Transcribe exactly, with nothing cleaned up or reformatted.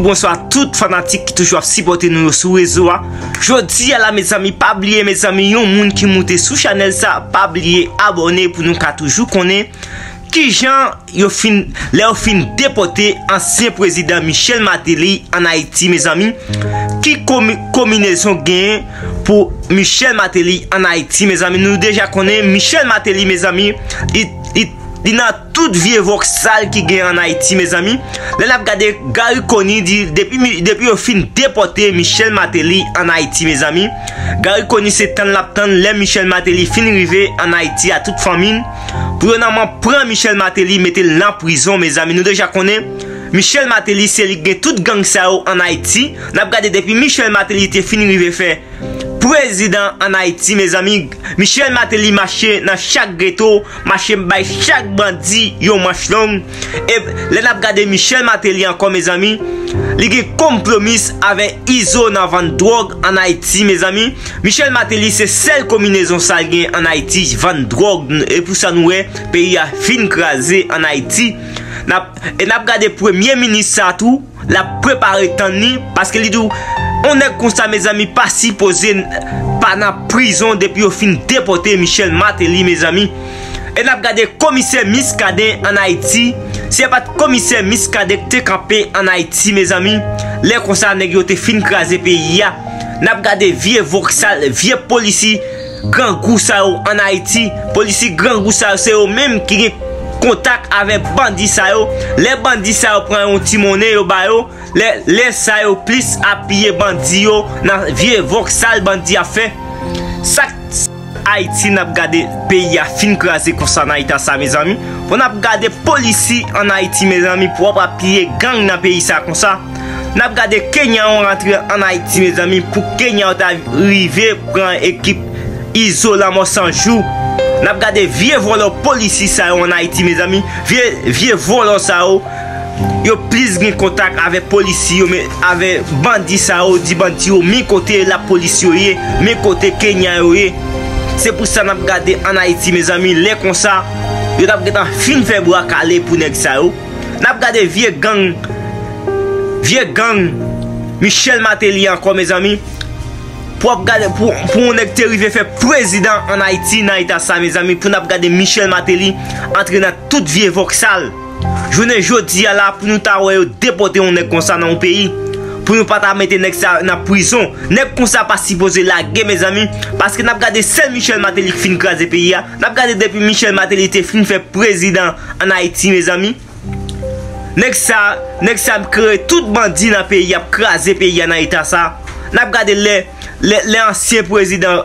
Bonswa tout fanatik ki toujou ap sipòte nou yo sou rezo a. Jodi a la, mezanmi, pa bliye, mezanmi, yon moun ki moute sou chanèl sa, pa bliye abòne pou nou ka toujou konnen kijan yo fin, lè yo fin depòte ansyen prezidan Michel Martelly ann Ayiti, mezanmi. Ki komi-, konbinezon genyen pou Michel Martelly ann Ayiti, mezanmi? Nou deja konnen Michel Martelly, mezanmi, li, li, li nan tout vye vòksal ki gen ann Ayiti, mezanmi. Lè n ap gade, Garry Conille di, depi, mi- depi yo fin depòte Michel Martelly ann Ayiti, mezanmi, Garry Conille se tann l ap tann lè Michel Martelly fin rive ann Ayiti a tout fanmi l, pou yo nòmalman pran Michel Martelly, mete l nan prizon, mezanmi. Nou deja konnen Michel Martelly se li ki gen tout gang sa yo ann Ayiti. N ap gade, depi Michel Martelly te fin rive fè prezidan ann Ayiti, mezanmi, Michel Martelly mache nan chak geto, mache bay chak bandi yon manch long. E lè n ap gade Michel Martelly ankò, mezanmi, li gen konpwomis avèk Izo nan vann dwòg ann Ayiti, mezanmi. Michel Martelly se sèl konbinezon sa l gen ann Ayiti, vann dwòg. E pou sa nou wè peyi a fin kraze ann Ayiti. N ap, e n ap gade premye minis sa tou, l ap prepare tann li, paske li di w, yon nèg konsa, mezanmi, pa sipoze n- pa nan prizon depi yo fin depòte Michel Martelly, mezanmi. E n ap gade komisè Muscadin ann Ayiti. Si se pa t komisè Muscadin ki te kanpe ann Ayiti, mezanmi, lè konsa nèg yo te fin kraze peyi a. N ap gade vye vòksal, vye polisi grangou sa yo ann Ayiti. Polisi grangou sa yo, se yo menm ki gen kontak avèk bandi sa yo. Lè bandi sa yo pran yon ti monnen, yo ba yo. Lè, lè sa yo plis apiye bandi yo nan vye vòksal bandi ap fè. Sa k- Ayiti, n ap gade peyi a fin kraze konsa nan eta sa, mezanmi. Pou n ap gade polisi ann Ayiti, mezanmi, pou ap apiye gang nan peyi sa konsa. N ap gade Kenya yo rantre ann Ayiti, mezanmi, pou Kenya yo ta rive pran ekip Izo Lanmò San Jou. N ap gade vye vòlò polisi sa yo ann Ayiti, mezanmi. Vye, vye vòlò sa yo, yo plis gen kontak avèk polisi yo, men avèk bandi sa yo, di bandi yo, men kote lapolis yo ye, men kote Kenya yo ye. Se pou sa n ap gade ann Ayiti, mezanmi, lè konsa, yo t ap gentan fin fè bwa kale pou nèg sa yo. N ap gade vye gang, vye gang Michel Martelly ankò, mezanmi. Pou ap gade, pou, pou yon nèg te rive fè prezidan ann Ayiti nan eta sa, mezanmi, pou n ap gade Michel Martelly antre nan tout vye vòksal. Jounen jodi a la, pou nou ta wè yo depòte yon nèg konsa nan yon peyi, pou nou pa ta mete nèg sa nan prizon. Nèg konsa pa sipoze lage, mezanmi, paske n ap gade sèl Michel Martelly ki fin kraze peyi a. N ap gade depi Michel Martelly te fin fè prezidan ann Ayiti, mezanmi. Nèg sa, nèg sa kreye tout bandi nan peyi, ap kraze peyi a nan eta sa. N ap gade lè, lè, lè ansyen prezidan